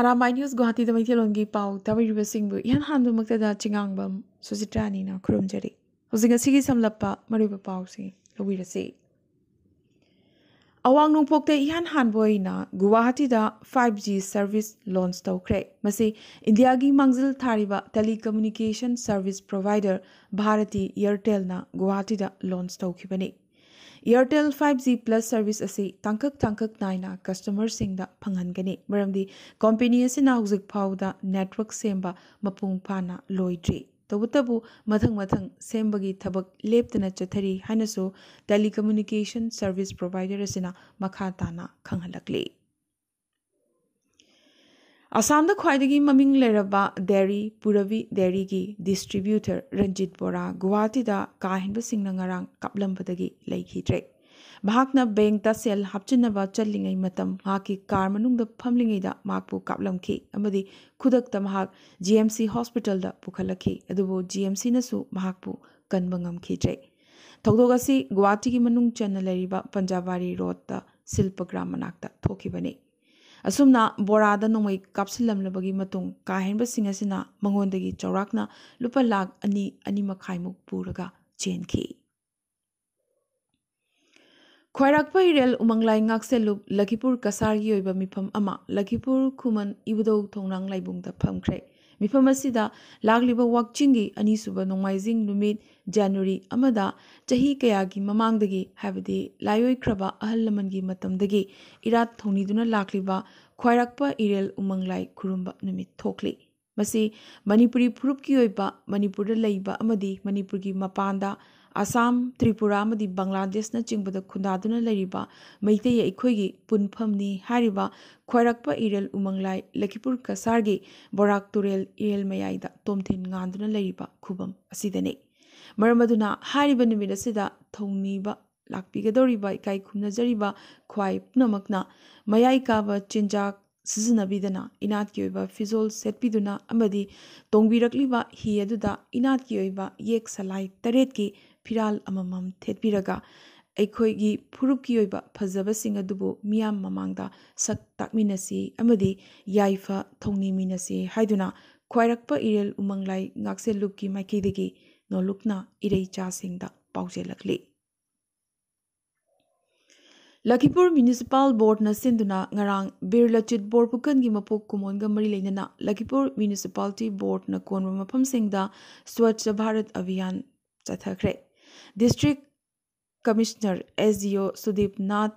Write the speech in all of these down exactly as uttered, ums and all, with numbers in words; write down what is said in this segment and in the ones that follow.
ꯑꯔꯥꯃꯥꯏ news ꯒꯨꯋꯥꯍꯥꯇꯤꯗ ꯃꯩꯇꯩꯂꯣꯟꯒꯤ ꯄꯥꯎ ꯇꯥꯕꯤꯔꯤꯕꯁꯤꯡꯕꯨ ꯏꯍꯥꯟ ꯍꯥꯟꯕꯃꯛꯇꯗ ꯆꯤꯉꯥꯡꯕꯝ ꯁꯨꯖꯤꯇ꯭ꯔꯥꯅꯤꯅ ꯈꯨꯔꯨꯝꯖꯔꯤ꯫ ꯍꯧꯖꯤꯛ ꯉꯁꯤꯒꯤ ꯁꯝꯂꯞꯄ ꯃꯔꯨꯑꯣꯏꯕ ꯄꯥꯎꯁꯤꯡ ꯂꯧꯕꯤꯔꯁꯤ꯫ ꯑꯋꯥꯡ ꯅꯣꯡꯄꯣꯛꯇ ꯏꯍꯥꯟ ꯍꯥꯟꯕ ꯑꯣꯏꯅ ꯒꯨꯋꯥꯍꯥꯇꯤꯗ five G service launch ꯇꯧꯈ꯭ꯔꯦ꯫ ꯃꯁꯤ ꯏꯟꯗꯤꯌꯥꯒꯤ ꯃꯥꯡꯖꯤꯜ ꯊꯥꯔꯤꯕ telecommunication service provider Bharti ꯑꯦꯌꯔꯇꯦꯜꯅ ꯒꯨꯋꯥꯍꯥꯇꯤꯗ launch ꯇꯧꯈꯤꯕꯅꯤ꯫ Airtel five G plus service ꯑꯁꯤ ꯇꯥꯡꯀꯛ ꯇꯥꯡꯀꯛ ꯅꯥꯏꯅ customerꯁꯤꯡꯗ ꯐꯪꯍꯟꯒꯅꯤ, ꯃꯔꯝꯗꯤ ꯀꯝꯄꯦꯅꯤ ꯑꯁꯤꯅ ꯍꯧꯖꯤꯛ ꯐꯥꯎꯕꯗ network ꯁꯦꯝꯕ ꯃꯄꯨꯡ ꯐꯥꯅ ꯂꯣꯏꯗ꯭ꯔꯤ꯫ ꯇꯧꯕꯇꯕꯨ ꯃꯊꯪ ꯃꯊꯪ ꯁꯦꯝꯕꯒꯤ ꯊꯕꯛ ꯂꯦꯞꯇꯅ ꯆꯠꯊꯔꯤ ꯍꯥꯏꯅꯁꯨ telecommunication service provider ꯑꯁꯤꯅ ꯃꯈꯥ ꯇꯥꯅ ꯈꯪꯍꯜꯂꯛꯂꯤ꯫ ꯑꯁꯥꯝꯗ ꯈ꯭ꯋꯥꯏꯗꯒꯤ ꯃꯃꯤꯡ ꯂꯩꯔꯕ dairy ꯄꯨꯔꯕꯤ dairyꯒꯤ distributor ꯔꯟꯖꯤꯠ ꯕꯣꯔꯥ ꯒꯨꯋꯥꯍꯥꯇꯤꯗ ꯀꯥ ꯍꯦꯟꯕꯁꯤꯡꯅ ꯉꯔꯥꯡ ꯀꯥꯞꯂꯝꯕꯗꯒꯤ ꯂꯩꯈꯤꯗ꯭ꯔꯦ꯫ ꯃꯍꯥꯛꯅ ꯕꯦꯡꯛꯇ ꯁꯦꯜ ꯍꯥꯞꯆꯤꯟꯅꯕ ꯆꯠꯂꯤꯉꯩ ꯃꯇꯝ ꯃꯍꯥꯛꯀꯤ ꯀꯥꯔ ꯃꯅꯨꯡꯗ ꯐꯝꯂꯤꯉꯩꯗ ꯃꯍꯥꯛꯄꯨ ꯀꯥꯞꯂꯝꯈꯤ ꯑꯃꯗꯤ ꯈꯨꯗꯛꯇ ꯃꯍꯥꯛ ꯖꯤ ꯑꯦꯝ ꯁꯤ ꯍꯣꯁꯄꯤꯇꯥꯜꯗ ꯄꯨꯈꯠꯂꯛꯈꯤ, ꯑꯗꯨꯕꯨ ꯖꯤ ꯑꯦꯝ ꯁꯤꯅꯁꯨ ꯃꯍꯥꯛꯄꯨ ꯀꯟꯕ ꯉꯝꯈꯤꯗ꯭ꯔꯦ꯫ ꯊꯧꯗꯣꯛ ꯑꯁꯤ ꯒꯨꯋꯥꯍꯥꯇꯤꯒꯤ ꯃꯅꯨꯡ ꯆꯟꯅ ꯂꯩꯔꯤꯕ ꯄꯟꯖꯥꯕꯥꯔꯤ ꯔꯣꯗꯇ ꯁꯤꯜꯄꯒ꯭ꯔꯥꯝ ꯃꯅꯥꯛꯇ ꯊꯣꯛꯈꯤꯕꯅꯤ꯫ ꯑꯁꯨꯝꯅ ꯕꯣꯔꯥꯗ ꯅꯣꯡꯃꯩ ꯀꯥꯞꯁꯤꯜꯂꯝꯂꯕꯒꯤ ꯃꯇꯨꯡ ꯀꯥ ꯍꯦꯟꯕꯁꯤꯡ ꯑꯁꯤꯅ ꯃꯉꯣꯟꯗꯒꯤ ꯆꯥꯎꯔꯥꯛꯅ ꯂꯨꯄꯥ ꯂꯥꯈ ꯑꯅꯤ, ꯑꯅꯤ ꯃꯈꯥꯏꯃꯨꯛ ꯄꯨꯔꯒ ꯆꯦꯟꯈꯤ꯫ ꯈ꯭ꯋꯥꯏꯔꯥꯛꯄ ꯏꯔꯦꯜ ꯎꯃꯪꯂꯥꯏ ꯉꯥꯛꯁꯦꯜꯂꯨꯞ ꯂꯈꯤꯄꯨꯔ ꯀꯁꯥꯔꯒꯤ ꯑꯣꯏꯕ ꯃꯤꯐꯝ ꯑꯃ ꯂꯈꯤꯄꯨꯔ ꯈꯨꯃꯟ ꯏꯕꯨꯙꯧ ꯊꯣꯡꯅꯥꯡ ꯂꯥꯏꯕꯨꯡꯗ ꯐꯝꯈ꯭ꯔꯦ꯫ ꯃꯤꯐꯝ ꯑꯁꯤꯗ ꯂꯥꯛꯂꯤꯕ ꯋꯥꯛꯆꯤꯡꯒꯤ ꯑꯅꯤꯁꯨꯕ ꯅꯣꯡꯃꯥꯏꯖꯤꯡ ꯅꯨꯃꯤꯠ ꯖꯅꯋꯥꯔꯤ ꯑꯃꯗ ꯆꯍꯤ ꯀꯌꯥꯒꯤ ꯃꯃꯥꯡꯗꯒꯤ, ꯍꯥꯏꯕꯗꯤ ꯂꯥꯏꯑꯣꯏꯈ꯭ꯔꯕ ꯑꯍꯜ ꯂꯃꯟꯒꯤ ꯃꯇꯝꯗꯒꯤ ꯏꯔꯥꯠ ꯊꯧꯅꯤꯗꯨꯅ ꯂꯥꯛꯂꯤꯕ ꯈ꯭ꯋꯥꯏꯔꯥꯛꯄ ꯏꯔꯦꯜ ꯎꯃꯪꯂꯥꯏ ꯈꯨꯔꯨꯝꯕ ꯅꯨꯃꯤꯠ ꯊꯣꯛꯂꯤ꯫ ꯃꯁꯤ ꯃꯅꯤꯄꯨꯔꯤ ꯐꯨꯔꯨꯞꯀꯤ ꯑꯣꯏꯕ, ꯃꯅꯤꯄꯨꯔꯗ ꯂꯩꯕ ꯑꯃꯗꯤ ꯃꯅꯤꯄꯨꯔꯒꯤ ꯃꯄꯥꯟꯗ ꯑꯁꯥꯝ, ꯇ꯭ꯔꯤꯄꯨꯔꯥ ꯑꯃꯗꯤ ꯕꯪꯒ꯭ꯂꯥꯗꯦꯁꯅꯆꯤꯡꯕꯗ ꯈꯨꯟꯗꯥꯗꯨꯅ ꯂꯩꯔꯤꯕ ꯃꯩꯇꯩ ꯑꯩꯈꯣꯏꯒꯤ ꯄꯨꯟꯐꯝꯅꯤ ꯍꯥꯏꯔꯤꯕ ꯈ꯭ꯋꯥꯏꯔꯥꯛꯄ ꯏꯔꯦꯜ ꯎꯃꯪꯂꯥꯏ ꯂꯈꯤꯄꯨꯔ ꯀꯁꯥꯔꯒꯤ ꯕꯣꯔꯥꯛ ꯇꯨꯔꯦꯜ ꯏꯔꯦꯜ ꯃꯌꯥꯏꯗ ꯇꯣꯝꯊꯤꯟ ꯉꯥꯟꯗꯨꯅ ꯂꯩꯔꯤꯕ ꯈꯨꯕꯝ ꯑꯁꯤꯗꯅꯤ꯫ ꯃꯔꯝ ꯑꯗꯨꯅ ꯍꯥꯏꯔꯤꯕ ꯅꯨꯃꯤꯠ ꯑꯁꯤꯗ ꯊꯧꯅꯤꯕ ꯂꯥꯛꯄꯤꯒꯗꯧꯔꯤꯕ ꯏꯀꯥꯏ ꯈꯨꯝꯅꯖꯔꯤꯕ ꯈ꯭ꯋꯥꯏ ꯄꯨꯝꯅꯃꯛꯅ ꯃꯌꯥꯏ ꯀꯥꯕ ꯆꯤꯟꯖꯥꯛ ꯁꯤꯖꯤꯟꯅꯕꯤꯗꯅ ꯏꯅꯥꯠꯀꯤ ꯑꯣꯏꯕ ꯐꯤꯖꯣꯜ ꯁꯦꯠꯄꯤꯗꯨꯅ ꯑꯃꯗꯤ ꯇꯣꯡꯕꯤꯔꯛꯂꯤꯕ ꯍꯤ ꯑꯗꯨꯗ ꯏꯅꯥꯠꯀꯤ ꯑꯣꯏꯕ ꯌꯦꯛ ꯁꯂꯥꯏ ꯇꯔꯦꯠꯀꯤ ꯐꯤꯔꯥꯜ ꯑꯃꯃꯝ ꯊꯦꯠꯄꯤꯔꯒ ꯑꯩꯈꯣꯏꯒꯤ ꯐꯨꯔꯨꯞꯀꯤ ꯑꯣꯏꯕ ꯐꯖꯕꯁꯤꯡ ꯑꯗꯨꯕꯨ ꯃꯤꯌꯥꯝ ꯃꯃꯥꯡꯗ ꯁꯛ ꯇꯥꯛꯃꯤꯟꯅꯁꯤ ꯑꯃꯗꯤ ꯌꯥꯏꯐ ꯊꯧꯅꯤꯃꯤꯟꯅꯁꯤ ꯍꯥꯏꯗꯨꯅ ꯈ꯭ꯋꯥꯏꯔꯛꯄ ꯏꯔꯦꯜ ꯎꯃꯪꯂꯥꯏ ꯉꯥꯛꯁꯦꯜꯂꯨꯞꯀꯤ ꯃꯥꯏꯀꯩꯗꯒꯤ ꯅꯣꯂꯨꯛꯅ ꯏꯔꯩꯆꯥꯁꯤꯡꯗ ꯄꯥꯎꯖꯦꯜꯂꯛꯂꯤ꯫ ꯂꯈꯤꯄꯨꯔ ꯃ꯭ꯌꯨꯅꯤꯁꯤꯄꯥꯜ ꯕꯣꯔꯗꯅ ꯁꯤꯟꯗꯨꯅ ꯉꯔꯥꯡ ꯕꯤꯔ ꯂꯆꯤꯠ ꯕꯣꯔꯄꯨꯀꯟꯒꯤ ꯃꯄꯣꯛ ꯀꯨꯝꯑꯣꯟꯒ ꯃꯔꯤ ꯂꯩꯅꯅ ꯂꯈꯤꯄꯨꯔ ꯃ꯭ꯌꯨꯅꯤꯁꯤꯄꯥꯂꯤꯇꯤ ꯕꯣꯔꯗꯅ ꯀꯣꯟꯕ ꯃꯐꯝꯁꯤꯡꯗ ꯁ꯭ꯋꯆ ꯚꯥꯔꯠ ꯑꯚꯤꯌꯥꯟ ꯆꯠꯊꯈ꯭ꯔꯦ꯫ ꯗꯤꯁꯇ꯭ꯔꯤꯛ ꯀꯃꯤꯁꯅꯔ, ꯑꯦꯁ ꯗꯤ ꯑꯣ ꯁꯨꯗꯤꯞ ꯅꯥꯊ,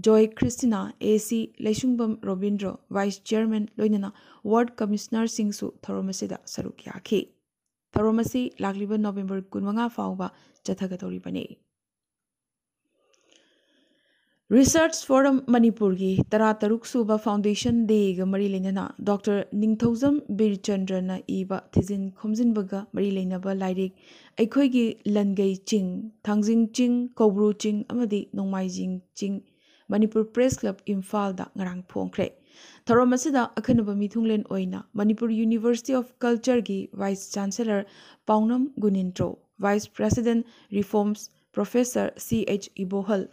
ꯖꯣꯏ ꯈ꯭ꯔꯤꯁꯇꯤꯅꯥ, ꯑꯦ ꯁꯤ ꯂꯩꯁꯨꯡꯕꯝ ꯔꯣꯕꯤꯟꯗ꯭ꯔꯣ, ꯚꯥꯏꯁ ꯆꯤꯌꯔꯃꯦꯟ, ꯂꯣꯏꯅꯅ ꯋꯥꯔꯗ ꯀꯃꯤꯁꯅꯔꯁꯤꯡꯁꯨ ꯊꯧꯔꯝ ꯑꯁꯤꯗ ꯁꯔꯨꯛ ꯌꯥꯈꯤ꯫ ꯊꯧꯔꯝ ꯑꯁꯤ ꯂꯥꯛꯂꯤꯕ ꯅꯣꯕꯦꯝꯕꯔ ꯀꯨꯟꯃꯉꯥ ꯐꯥꯎꯕ ꯆꯠꯊꯒꯗꯧꯔꯤꯕꯅꯤ꯫ ꯔꯤꯁꯔꯆ ꯐꯣꯔꯝ ꯃꯅꯤꯄꯨꯔꯒꯤ ꯇꯔꯥꯇꯔꯨꯛ ꯁꯨꯕ ꯐꯥꯎꯟꯗꯦꯁꯟ ꯗꯦꯒ ꯃꯔꯤ ꯂꯩꯅꯅ ꯗꯣꯛꯇꯔ ꯅꯤꯡꯊꯧꯖꯝ ꯕꯤꯔꯆꯟꯗ꯭ꯔꯅ ꯏꯕ ꯊꯤꯖꯤꯟ ꯈꯣꯝꯖꯤꯟꯕꯒ ꯃꯔꯤ ꯂꯩꯅꯕ ꯂꯥꯏꯔꯤꯛ ꯑꯩꯈꯣꯏꯒꯤ ꯂꯟꯒꯩ ꯆꯤꯡ, ꯊꯥꯡꯖꯤꯡ ꯆꯤꯡ, ꯀꯧꯕ꯭ꯔꯨ ꯆꯤꯡ ꯑꯃꯗꯤ ꯅꯣꯡꯃꯥꯏꯖꯤꯡ ꯆꯤꯡ ꯃꯅꯤꯄꯨꯔ ꯄ꯭ꯔꯦꯁ ꯀ꯭ꯂꯕ ꯏꯝꯐꯥꯜꯗ ꯉꯔꯥꯡ ꯐꯣꯡꯈ꯭ꯔꯦ꯫ ꯊꯧꯔꯝ ꯑꯁꯤꯗ ꯑꯈꯟꯅꯕ ꯃꯤꯊꯨꯡꯂꯦꯟ ꯑꯣꯏꯅ ꯃꯅꯤꯄꯨꯔ ꯌꯨꯅꯤꯚꯔꯁꯤꯇꯤ ꯑꯣꯐ ꯀꯜꯆꯔꯒꯤ vice chancellor Paonam Gunindro, vice president reforms professor C H Ibohal,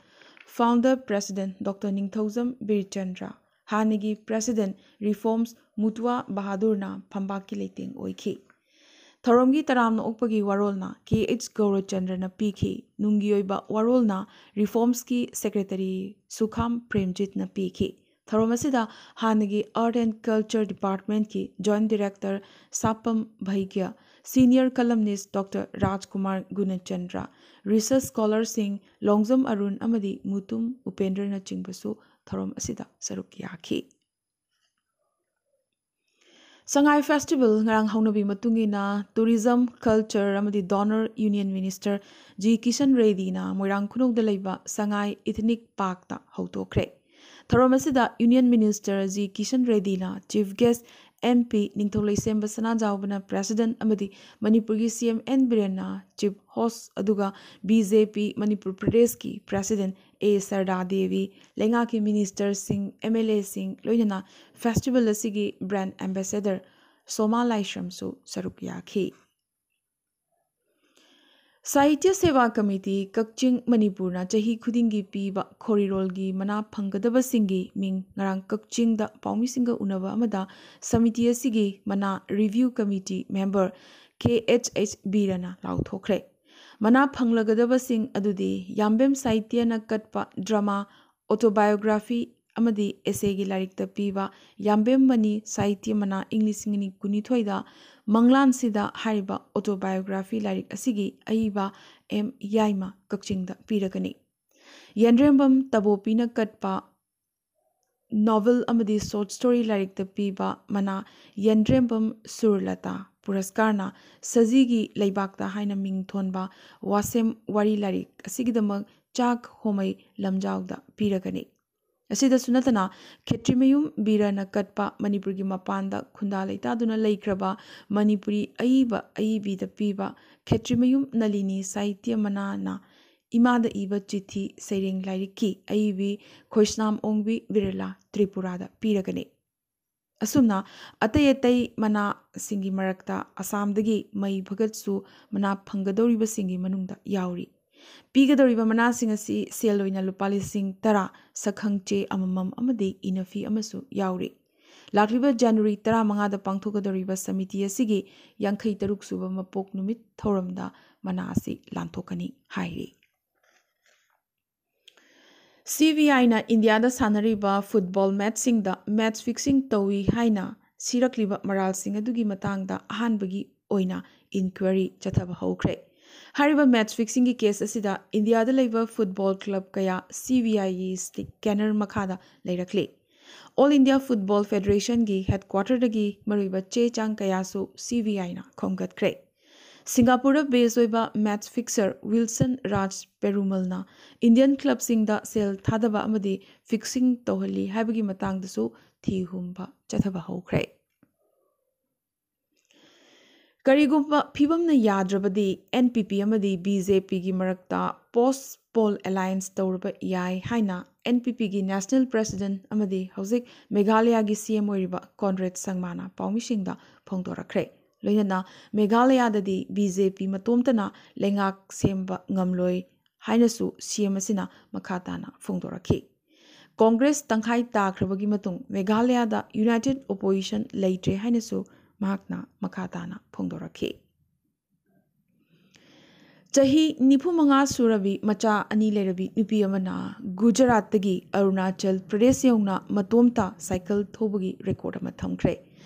founder president doctor Ningthoujam Birchandra, ꯍꯥꯟꯅꯒꯤ ꯄ꯭ꯔꯦꯁꯤꯗꯦꯟꯠ ꯔꯤꯐꯣꯔꯝꯁ ꯃꯨꯇ꯭ꯋꯥ ꯕꯍꯥꯗꯨꯔꯅ ꯐꯝꯕꯥꯛꯀꯤ ꯂꯩꯇꯦꯡ ꯑꯣꯏꯈꯤ꯫ ꯊꯧꯔꯝꯒꯤ ꯇꯔꯥꯝꯅ ꯑꯣꯛꯄꯒꯤ ꯋꯥꯔꯣꯜꯅ ꯀꯦ ꯑꯩꯆ ꯒꯧꯔꯆꯟꯗ꯭ꯔꯅ ꯄꯤꯈꯤ꯫ ꯅꯨꯡꯒꯤ ꯑꯣꯏꯕ ꯋꯥꯔꯣꯜꯅ ꯔꯤꯐꯣꯔꯝꯁꯀꯤ ꯁꯦꯀ꯭ꯔꯦꯇꯔꯤ ꯁꯨꯈꯥꯝ ꯄ꯭ꯔꯦꯝꯖꯤꯠꯅ ꯄꯤꯈꯤ꯫ ꯊꯧꯔꯝ ꯑꯁꯤꯗ ꯍꯥꯟꯅꯒꯤ ꯑꯥꯔꯠ ꯑꯦꯟ ꯀꯜꯆꯔ ꯗꯤꯄꯥꯔꯠꯃꯦꯟꯠꯀꯤ joint director Sapam Bheigya, senior columnist doctor Rajkumar Gunachandra, research ꯁ꯭ꯀꯣꯂꯔꯁꯤꯡ ꯂꯣꯡꯖꯝ ꯑꯔꯨꯟ ꯑꯃꯗꯤ ꯃꯨꯇꯨꯝ ꯎꯄꯦꯟꯗ꯭ꯔꯅꯆꯤꯡꯕꯁꯨ ꯊꯧꯔꯝ ꯑꯁꯤꯗ ꯁꯔꯨꯛ ꯌꯥꯈꯤ꯫ ꯁꯉꯥꯏ ꯐꯦꯁꯇꯤꯚꯦꯜ ꯉꯔꯥꯡ ꯍꯧꯅꯕꯤ ꯃꯇꯨꯡ ꯏꯟꯅ ꯇꯨꯔꯤꯖꯝ, ꯀꯜꯆꯔ ꯑꯃꯗꯤ DoNER union minister G Kishan ꯔꯦꯗꯤꯅ ꯃꯣꯏꯔꯥꯡ ꯈꯨꯅꯧꯗ ꯂꯩꯕ ꯁꯉꯥꯏ ꯏꯊꯅꯤꯛ ꯄꯥꯔꯛꯇ ꯍꯧꯗꯣꯛꯈ꯭ꯔꯦ꯫ ꯊꯧꯔꯝ ꯑꯁꯤꯗ ꯌꯨꯅꯤꯌꯟ ꯃꯤꯅꯤꯁꯇꯔ ꯖꯤ ꯀꯤꯁꯟ ꯔꯦꯗꯤꯅ ꯆꯤꯐ ꯒꯦꯁ, ꯑꯦꯝ ꯄꯤ ꯅꯤꯡꯊꯧ ꯂꯩꯁꯦꯝꯕ ꯁꯅꯥꯖꯥꯎꯕꯅ ꯄ꯭ꯔꯦꯁꯤꯗꯦꯟꯠ ꯑꯃꯗꯤ ꯃꯅꯤꯄꯨꯔꯒꯤ ꯁꯤ ꯑꯦꯝ ꯑꯦꯟ ꯕꯤꯔꯦꯟꯅ ꯆꯤꯐ ꯍꯣꯁ, ꯑꯗꯨꯒ ꯕꯤ ꯖꯦ ꯄꯤ ꯃꯅꯤꯄꯨꯔ ꯄ꯭ꯔꯗꯦꯁꯀꯤ ꯄ꯭ꯔꯦꯁꯤꯗꯦꯟꯠ ꯑꯦ ꯁꯔꯗꯥ ꯗꯦꯕꯤ, ꯂꯩꯉꯥꯛꯀꯤ ꯃꯤꯅꯤꯁꯇꯔꯁꯤꯡ, ꯑꯦꯝ ꯑꯦꯜ ꯑꯦꯁꯤꯡ, ꯂꯣꯏꯅꯅ ꯐꯦꯁꯇꯤꯚꯦꯜ ꯑꯁꯤꯒꯤ ꯕ꯭ꯔꯥꯟꯗ ꯑꯦꯝꯕꯦꯁꯦꯗꯔ ꯁꯣꯃꯥ ꯂꯥꯏꯁ꯭ꯔꯝꯁꯨ ꯁꯔꯨꯛ ꯌꯥꯈꯤ꯫ ꯁꯥꯍꯤꯇ꯭ꯌ ꯁꯦꯕꯥ ꯀꯃꯤꯇꯤ ꯀꯛꯆꯤꯡ, ꯃꯅꯤꯄꯨꯔꯅ ꯆꯍꯤ ꯈꯨꯗꯤꯡꯒꯤ ꯄꯤꯕ ꯈꯣꯔꯤꯔꯣꯜꯒꯤ ꯃꯅꯥ ꯐꯪꯒꯗꯕꯁꯤꯡꯒꯤ ꯃꯤꯡ ꯉꯔꯥꯡ ꯀꯛꯆꯤꯡꯗ ꯄꯥꯎꯃꯤꯁꯤꯡꯒ ꯎꯅꯕ ꯑꯃꯗ ꯁꯃꯤꯇꯤ ꯑꯁꯤꯒꯤ ꯃꯅꯥ ꯔꯤꯚ꯭ꯌꯨ ꯀꯃꯤꯇꯤ ꯃꯦꯝꯕꯔ ꯀꯦ ꯑꯩꯆ ꯑꯩꯆ ꯕꯤꯔꯅ ꯂꯥꯎꯊꯣꯛꯈ꯭ꯔꯦ꯫ ꯃꯅꯥ ꯐꯪꯂꯒꯗꯕꯁꯤꯡ ꯑꯗꯨꯗꯤ ꯌꯥꯝꯕꯦꯝ ꯁꯥꯍꯤꯇ꯭ꯌꯅ ꯀꯠꯄ ꯗ꯭ꯔꯃꯥ ꯑꯣꯇꯣꯕꯥꯏꯑꯣꯒ꯭ꯔꯥꯐꯤ ꯑꯃꯗꯤ ꯑꯦꯁꯦꯒꯤ ꯂꯥꯏꯔꯤꯛꯇ ꯄꯤꯕ ꯌꯥꯝꯕꯦꯝ ꯃꯅꯤ ꯁꯥꯍꯤꯇ꯭ꯌ ꯃꯅꯥ ꯏꯪ ꯂꯤꯁꯤꯡ ꯑꯅꯤ ꯀꯨꯟꯅꯤꯊꯣꯏꯗ ꯃꯪꯂꯥꯟꯁꯤꯗ ꯍꯥꯏꯔꯤꯕ ꯑꯣꯇꯣꯕꯥꯏꯑꯣꯒ꯭ꯔꯥꯐꯤ ꯂꯥꯏꯔꯤꯛ ꯑꯁꯤꯒꯤ ꯑꯏꯕ ꯑꯦꯝ ꯌꯥꯏꯃ ꯀꯛꯆꯤꯡꯗ ꯄꯤꯔꯒꯅꯤ꯫ ꯌꯦꯟꯗ꯭ꯔꯦꯝꯕꯝ ꯇꯕꯣꯄꯤꯅ ꯀꯠꯄ ꯅꯣꯚꯦꯜ ꯑꯃꯗꯤ ꯁꯣꯔꯠ ꯁ꯭ꯇꯣꯔꯤ ꯂꯥꯏꯔꯤꯛꯇ ꯄꯤꯕ ꯃꯅꯥ ꯌꯦꯟꯗ꯭ꯔꯦꯝꯕꯝ ꯁꯨꯔꯂꯇꯥ ꯄꯨꯔꯁꯀꯥꯔꯅ ꯁꯖꯤꯒꯤ ꯂꯩꯕꯥꯛꯇ ꯍꯥꯏꯅ ꯃꯤꯡ ꯊꯣꯟꯕ ꯋꯥꯁꯦꯝ ꯋꯥꯔꯤ ꯂꯥꯏꯔꯤꯛ ꯑꯁꯤꯒꯤꯗꯃꯛ ꯆꯥꯛ ꯍꯣꯃꯩ ꯂꯝꯖꯥꯎꯗ ꯄꯤꯔꯒꯅꯤ꯫ ꯑꯁꯤꯗꯁꯨ ꯅꯠꯇꯅ ꯈꯦꯇ꯭ꯔꯤꯃꯌꯨꯝ ꯕꯤꯔꯅ ꯀꯠꯄ ꯃꯅꯤꯄꯨꯔꯒꯤ ꯃꯄꯥꯟꯗ ꯈꯨꯟꯗꯥ ꯂꯩꯇꯥꯗꯨꯅ ꯂꯩꯈ꯭ꯔꯕ ꯃꯅꯤꯄꯨꯔꯤ ꯑꯏꯕ ꯑꯏꯕꯤꯗ ꯄꯤꯕ ꯈꯦꯇ꯭ꯔꯤꯃꯌꯨꯝ ꯅꯂꯤꯅꯤ ꯁꯥꯍꯤꯇ꯭ꯌ ꯃꯅꯥꯅ ꯏꯃꯥꯗ ꯏꯕ ꯆꯤꯊꯤ ꯁꯩꯔꯦꯡ ꯂꯥꯏꯔꯤꯛꯀꯤ ꯑꯏꯕꯤ ꯈꯣꯏꯁꯅꯥꯝ ꯑꯣꯡꯕꯤ ꯕꯤꯔꯂꯥ ꯇ꯭ꯔꯤꯄꯨꯔꯥꯗ ꯄꯤꯔꯒꯅꯤ꯫ ꯑꯁꯨꯝꯅ ꯑꯇꯩ ꯑꯇꯩ ꯃꯅꯥꯁꯤꯡꯒꯤ ꯃꯔꯛꯇ ꯑꯁꯥꯝꯗꯒꯤ ꯃꯩ ꯚꯒꯠꯁꯨ ꯃꯅꯥ ꯐꯪꯒꯗꯧꯔꯤꯕꯁꯤꯡꯒꯤ ꯃꯅꯨꯡꯗ ꯌꯥꯎꯔꯤ꯫ ꯄꯤꯒꯗꯧꯔꯤꯕ ꯃꯅꯥꯁꯤꯡ ꯑꯁꯤ ꯁꯦꯜ ꯑꯣꯏꯅ ꯂꯨꯄꯥ ꯂꯤꯁꯤꯡ ꯇꯔꯥ ꯁꯛꯈꯪ ꯆꯦ ꯑꯃꯃꯝ ꯑꯃꯗꯤ ꯏꯅꯐꯤ ꯑꯃꯁꯨ ꯌꯥꯎꯔꯤ꯫ ꯂꯥꯛꯂꯤꯕ ꯖꯅꯋꯥꯔꯤ ꯇꯔꯥꯃꯉꯥꯗ ꯄꯥꯡꯊꯣꯛꯀꯗꯧꯔꯤꯕ ꯁꯃꯤꯇꯤ ꯑꯁꯤꯒꯤ ꯌꯥꯡꯈꯩ ꯇꯔꯨꯛ ꯁꯨꯕ ꯃꯄꯣꯛ ꯅꯨꯃꯤꯠ ꯊꯧꯔꯝꯗ ꯃꯅꯥ ꯑꯁꯤ ꯂꯥꯟꯊꯣꯛꯀꯅꯤ ꯍꯥꯏꯔꯤ꯫ ꯁꯤ ꯕꯤ ꯑꯥꯏꯅ ꯏꯟꯗꯤꯌꯥꯗ ꯁꯥꯟꯅꯔꯤꯕ ꯐꯨꯠꯕꯣꯜ ꯃꯦꯠꯆꯁꯤꯡꯗ ꯃꯦꯠꯆ ꯐꯤꯛꯁꯤꯡ ꯇꯧꯏ ꯍꯥꯏꯅ ꯁꯤꯔꯛꯂꯤꯕ ꯃꯔꯥꯜꯁꯤꯡ ꯑꯗꯨꯒꯤ ꯃꯇꯥꯡꯗ ꯑꯍꯥꯟꯕꯒꯤ ꯑꯣꯏꯅ ꯏꯟꯀ꯭ꯋꯥꯏꯔꯤ ꯆꯠꯊꯕ ꯍꯧꯈ꯭ꯔꯦ꯫ ꯍꯥꯏꯔꯤꯕ ꯃꯦꯠꯆ ꯐꯤꯛꯁꯤꯡꯒꯤ ꯀꯦꯁ ꯑꯁꯤꯗ ꯏꯟꯗꯤꯌꯥꯗ ꯂꯩꯕ ꯐꯨꯠꯕꯣꯜ ꯀ꯭ꯂꯕ ꯀꯌꯥ ꯁꯤ ꯕꯤ ꯑꯥꯏꯒꯤ ꯁ꯭ꯀꯦꯅꯔ ꯃꯈꯥꯗ ꯂꯩꯔꯛꯂꯤ꯫ ꯑꯣꯜ ꯏꯟꯗꯤꯌꯥ ꯐꯨꯠꯕꯣꯜ ꯐꯦꯗꯔꯦꯁꯟꯒꯤ ꯍꯦꯗꯀ꯭ꯋꯥꯇꯔꯗꯒꯤ ꯃꯔꯨꯑꯣꯏꯕ ꯆꯦ ꯆꯥꯡ ꯀꯌꯥꯁꯨ ꯁꯤ ꯕꯤ ꯑꯥꯏꯅ ꯈꯣꯝꯒꯠꯈ꯭ꯔꯦ꯫ ꯁꯤꯡꯒꯥꯄꯨꯔꯗ ꯕꯦꯁ ꯑꯣꯏꯕ ꯃꯦꯠꯆ ꯐꯤꯛꯁꯔ ꯋꯤꯜꯁꯟ ꯔꯥꯖ ꯄꯦꯔꯨꯃꯜꯅ ꯏꯟꯗꯤꯌꯟ ꯀ꯭ꯂꯕꯁꯤꯡꯗ ꯁꯦꯜ ꯊꯥꯗꯕ ꯑꯃꯗꯤ ꯐꯤꯛꯁꯤꯡ ꯇꯧꯍꯜꯂꯤ ꯍꯥꯏꯕꯒꯤ ꯃꯇꯥꯡꯗꯁꯨ ꯊꯤ ꯍꯨꯝꯕ ꯆꯠꯊꯕ ꯍꯧꯈ꯭ꯔꯦ꯫ ꯀꯔꯤꯒꯨꯝꯕ ꯐꯤꯕꯝꯅ ꯌꯥꯗ꯭ꯔꯕꯗꯤ ꯑꯦꯟ ꯄꯤ ꯄꯤ ꯑꯃꯗꯤ ꯕꯤ ꯖꯦ ꯄꯤꯒꯤ ꯃꯔꯛꯇ ꯄꯣꯁ ꯄꯣꯜ ꯑꯦꯂꯥꯏꯟꯁ ꯇꯧꯔꯕ ꯌꯥꯏ ꯍꯥꯏꯅ ꯑꯦꯟ ꯄꯤ ꯄꯤꯒꯤ ꯅꯦꯁꯅꯦꯜ ꯄ꯭ꯔꯦꯁꯤꯗꯦꯟꯠ ꯑꯃꯗꯤ ꯍꯧꯖꯤꯛ ꯃꯦꯘꯥꯂꯌꯥꯒꯤ ꯁꯤ ꯑꯦꯝ ꯑꯣꯏꯔꯤꯕ ꯀꯣꯟꯔꯦꯗ ꯁꯪꯃꯥꯅ ꯄꯥꯎꯃꯤꯁꯤꯡꯗ ꯐꯣꯡꯗꯣꯔꯛꯈ꯭ꯔꯦ꯫ ꯂꯣꯏꯅꯅ ꯃꯦꯘꯥꯂꯌꯥꯗꯗꯤ ꯕꯤ ꯖꯦ ꯄꯤ ꯃꯇꯣꯝꯇꯅ ꯂꯩꯉꯥꯛ ꯁꯦꯝꯕ ꯉꯝꯂꯣꯏ ꯍꯥꯏꯅꯁꯨ ꯁꯤ ꯑꯦꯝ ꯑꯁꯤꯅ ꯃꯈꯥ ꯇꯥꯅ ꯐꯣꯡꯗꯣꯔꯛꯈꯤ꯫ ꯀꯣꯡꯒ꯭ꯔꯦꯁ ꯇꯪꯈꯥꯏ ꯇꯥꯈ꯭ꯔꯕꯒꯤ ꯃꯇꯨꯡ ꯃꯦꯘꯥꯂꯌꯥꯗ ꯌꯨꯅꯥꯏꯇꯦꯗ ꯑꯣꯄꯣꯖꯤꯁꯟ ꯂꯩꯇ꯭ꯔꯦ ꯍꯥꯏꯅꯁꯨ ꯃꯍꯥꯛꯅ ꯃꯈꯥ ꯇꯥꯅ ꯐꯣꯡꯗꯣꯔꯛꯈꯤ꯫ ꯆꯍꯤ ꯅꯤꯐꯨ ꯃꯉꯥ ꯁꯨꯔꯕꯤ ꯃꯆꯥ ꯑꯅꯤ ꯂꯩꯔꯕꯤ ꯅꯨꯄꯤ ꯑꯃꯅ ꯒꯨꯖꯔꯥꯠꯇꯒꯤ ꯑꯔꯨꯅꯥꯆꯜ ꯄ꯭ꯔꯗꯦꯁ ꯌꯧꯅ ꯃꯇꯣꯝꯇ ꯁꯥꯏꯀꯜ ꯊꯧꯕꯒꯤ ꯔꯦꯀꯣꯔꯗ ꯑꯃ ꯊꯝꯈ꯭ꯔꯦ꯫